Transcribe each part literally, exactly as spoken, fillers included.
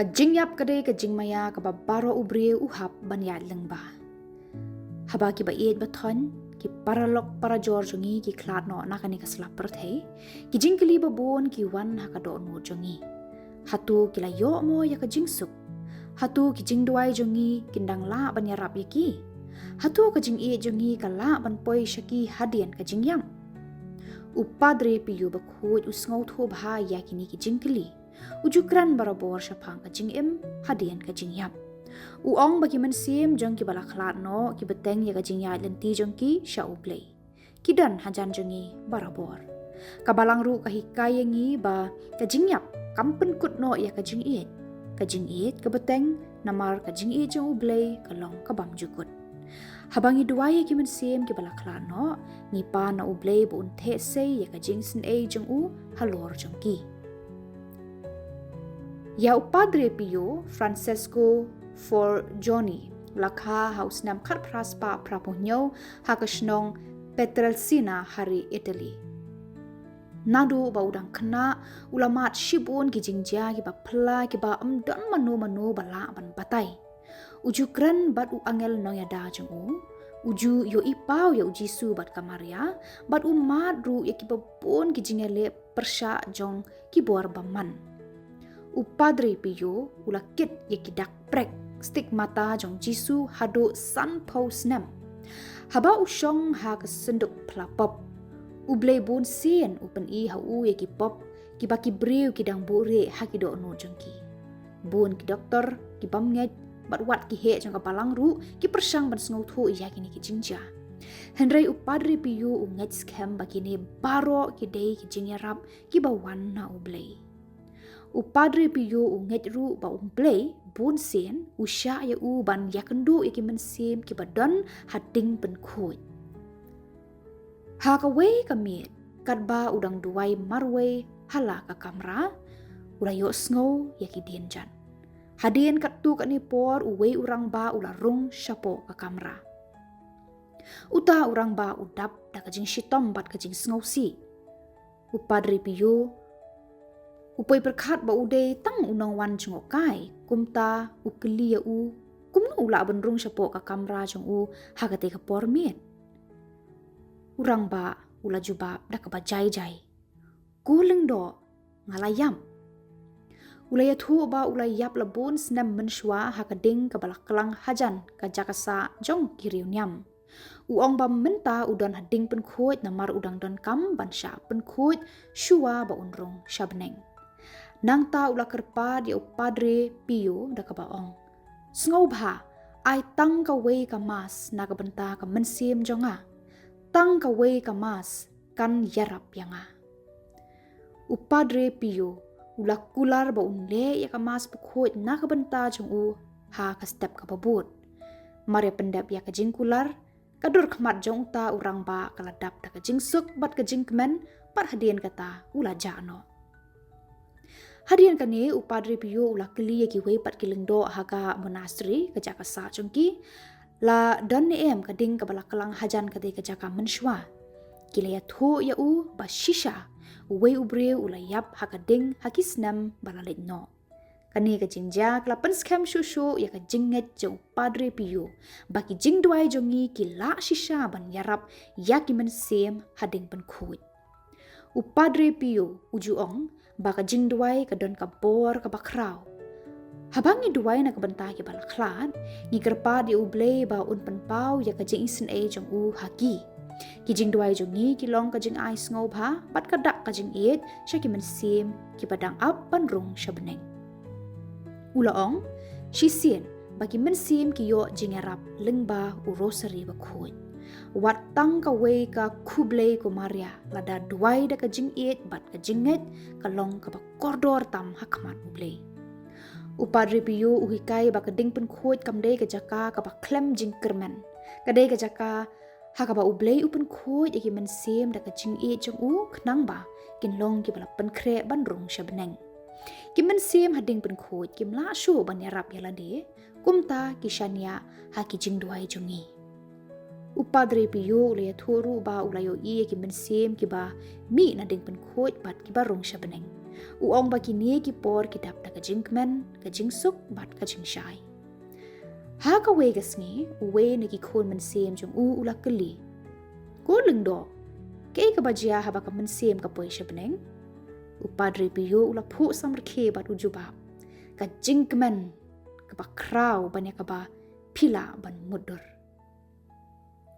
Ka jingïap ka dei ka jingmaïa kaba baroh u briew u hap ban ïaid lyngba. Haba kiba ïeit ba thoiñ, ki paralok parajor jong ngi ki khlad noh na kane ka sla pyrthei, ki jingkylli babun ki wan ha ka dohnud jong ngi. Hato ki la ïoh mo ïa ka jingsuk? Hato ki jingduwai jong ngi kin dang lah ban ïarap ïa ki? Hato ka jingïeit jong ngi ka lah ban poi sha ki hadien ka jingïap? U Padre Pio bakhuid u sngewthuh bha ïa kine ki jingkylli. U ju kren barabor shaphang ka jingim hadien ka jingïap. U ong ba ki mynsiem jong kiba la khlad noh ki bteng ïa ka jingïaid lynti jong ki sha U Blei. Ki don hajan jong ngi barabor. Ka Balang ruh ka hikai ïa ngi ba ka jingïap kam pynkut noh ïa ka jingïeit. Ka jingïeit ka bteng, namar ka jingïeit jong U Blei ka long ka bymjukut. Haba ngi duwai ïa ki mynsiem kiba la khlad noh, ngi pan na U Blei ba un theh sei ïa ka jingisynei jong u halor jong ki. Ïa u Padre Pio, Francesco Forgione, la kha ha u snem khatphra spah phraphew hynñiew ha ka shnong Pietrelcina ha ri Italy. Naduh ba u dang khynnah, u la mad shibun ki jingjia kiba phylla kiba ym don mano mano ba lah ban batai. U ju kren bad u angel nongïada jong u, u ju ïohi paw ïa u Jisu bad ka Maria, bad u mad ruh ïa kiba bun ki jingïaleh pyrshah jong ki bor bymman. U Padre Pio u la kit ïa ki dak prek, stigmata jong Jisu haduh sanphew snem. Haba u shong ha ka synduk phla pop, U Blei bunsien u pyni ha u ïa ki pop kiba ki briew ki dang buhrieh ha ki dohnud jong ki. Bun ki doktor, ki bym ngeit, bad wat ki heh jong ka Balang ruh ki pyrshang ban sngewthuh ïa kine ki jingjia. Hynrei u Padre Pio u ngeit skhem ba kine baroh ki dei ki jingïarap kiba wan na U Blei. U Padre Pio u ngeit ruh ba U Blei bunsien u shah ïa u ban ïakynduh ïa ki mynsiem kiba don ha ding pynkhuid. Ha kawei ka miet, katba u dang duwai marwei ha la ka kamra, u la ïohsngew ïa ki dienjan. Hadien katto katne por uwei u rangbah u la rung shapoh ka kamra. Uta u rangbah u dap da ka jingshitom bad ka jingsngewsih. U Padre Pio u poi pyrkhat ba u dei tang u nongwan jngohkai, kumta u kylli ïa u kumno u lah ban rung shapoh ka kamra jong u ha katei ka por miet. U rangbah u la jubab da kaba jai jai, "Ko lyngdoh, nga la ïap." U la ïathuh ba u la ïap la bun snem mynshuwa ha ka ding kaba la klang hajan ka jaka sah jong ki riewniam. U ong ba mynta u don ha ding pynkhuid namar u dang donkam ban shah pynkhuid shuwa ba un rung sha bneng. Nangta u la kyrpad ïa u Padre Pio da kaba ong, "Sngewbha, ai tang kawei ka Mass na ka bynta ka mynsiem jong nga. Tang kawei ka Mass kan ïarap ïa nga." U Padre Pio u la kular ba un leh ïa ka Mass bakhuid na ka bynta jong u ha ka step kaba bud. Mar ïa pyndep ïa ka jingkular, ka dur khmat jong uta u rangbah ka la dap da ka jingsuk bad ka jingkmen, bad hadien kata u la jah noh. Hadien kane u Padre Pio u la kylli ïa kiwei pat ki lyngdoh ha ka monastery, ka jaka sah jong ki, la don ne em ka ding kaba la klang hajan katei ka jaka mynshuwa. Ki la ïathuh ïa u ba shisha uwei u briew u la ïap ha ka ding ha ki snem ba la leit noh. Kane ka jingjia ka la pynskhem shuh shuh ïa ka jingngeit jong u Padre Pio ba ki jingduwai jong ngi ki lah shisha ban ïarap ïa ki mynsiem ha ding pynkhuid. U Padre Pio u ju ong ba ka jingduwai ka don ka bor kaba khraw. Haba ngi duwai na ka bynta kiba la khlad, ngi kyrpad ïa U Blei ba un pynpaw ïa ka jingisynei jong u ha ki. Ki jingduwai jong ngi ki long ka jingai sngewbha bad ka dak ka jingïeit sha ki mynsiem kiba dang ap ban rung sha bneng. U la ong shisien ba ki mynsiem ki ïoh jingïarap lyngba u Rosary bakhuid. Wat tang kawei ka Khublei ko Maria, lada duwai da ka jingïeit bad ka jingngeit, ka long kaba kordor tam ha khmat U Blei. U Padre Pio u hikai ba ka ding pynkhuid kam dei ka jaka kaba khlem jingkyrmen. Ka dei ka jaka ha kaba U Blei u pynkhuid ïa ki mynsiem da ka jingïeit jong u khnang ba kin long kiba la pynkhreh ban rung sha bneng. Ki mynsiem ha ding pynkhuid kim lah shuh ban ïarap ïa lade, kumta ki shaniah ha ki jingduwai jong ngi. U Padre Pio u la ïathuh ruh ba u la ïohi ïa ki mynsiem kiba mih na ding pynkhuid bad kiba rung sha bneng. U ong ba kine ki por ki dap da ka jingkmen, ka jingsuk bad ka jingshai. Ha kawei ka sngi, uwei na ki khun mynsiem jong u u la kylli, "Ko Lyngdoh, kaei kaba jia haba ka mynsiem ka poi sha bneng?" U Padre Pio u la phuh samrkhie bad u jubab, "Ka jingkmen kaba khraw ban ïa kaba phi lah ban mutdur."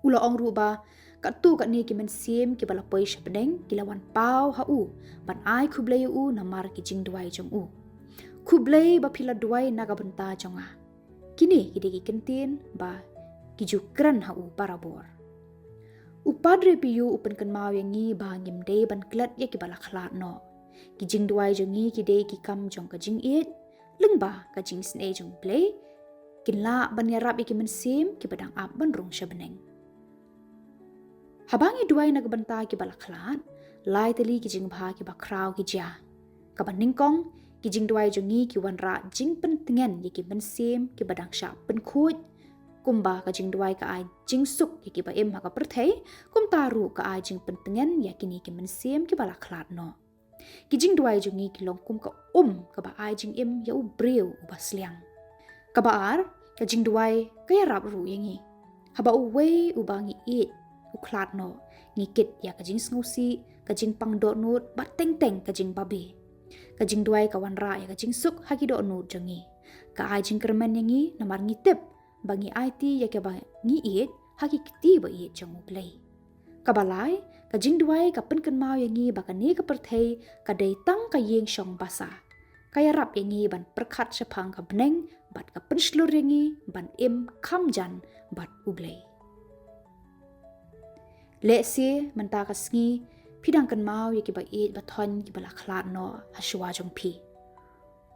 U la ong ruh ba katto katne ki mynsiem kiba la poi sha bneng ki la wan paw ha u ban ai khublei ïa u namar ki jingduwai jong u. "Khublei ba phi la duwai na ka bynta jong nga." Kine ki dei ki kyntien ba ki ju kren ha u barabor. U Padre Pio u pynkynmaw ïa ngi ba ngim dei ban klet ïa kiba la khlad noh. Ki jingduwai jong ngi ki dei ki kam jong ka jingïeit, lyngba ka jingisynei jong U Blei, kin lah ban ïarap ïa ki mynsiem kiba dang ap ban rung sha bneng. Haba ngi duwai na ka bynta kiba la khlad, lai tylli ki jingbha kiba khraw ki jia. Kaba nyngkong, ki jingduwai jong ngi ki wanrah jingpyntngen ïa ki mynsiem kiba dang shah pynkhuid, kumba ka jingduwai ka ai jingsuk ïa kiba im ha ka pyrthei, kumta ruh ka ai jingpyntngen ïa kine ki mynsiem kiba la khlad noh. Ki jingduwai jong ngi ki long kum ka um kaba ai jingim ïa u briew uba sliang. Kaba ar, ka jingduwai ka ïarap ruh ïa ngi. Haba uwei uba ngi ïeit u khlad noh, ngi kit ïa ka jingsngewsih, ka jingpang dohnud bad teng teng ka jingbabe. Ka jingduwai ka wanrah ïa ka jingsuk ha ki dohnud jong ngi. Ka ai jingkyrmen ïa ngi namar ngi tip ba ngi aiti ïa kiba ngi ïeit ha ki kti ba ïeit jong U Blei. Kaba lai, ka jingduwai ka pynkynmaw ïa ngi ba kane ka pyrthei ka dei tang ka ïing shong basa. Ka ïarap ïa ngi ban pyrkhat shaphang ka bneng bad ka pynshlur ïa ngi ban im kham jan bad U Blei. Lehse mynta ka sngi phi dang kynmaw ïa kiba ïeit ba thoiñ kiba la khlad noh ha shuwa jong phi.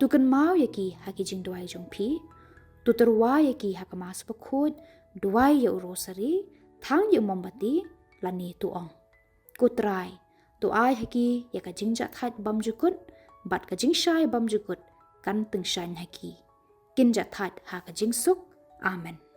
To kynmaw ïa ki ha ki jingduwai jong phi. To tyrwa ïa ki ha ka Mass Bakhuid, duwai ïa u Rosari, thang ïa u mombati, lane to ong, "Ko Trai, to ai ha ki ïa ka jingjahthait bymjukut bad ka jingshai bymjukut kan tyngshaiñ ha ki. Kin jahthait ha ka jingsuk. Amen."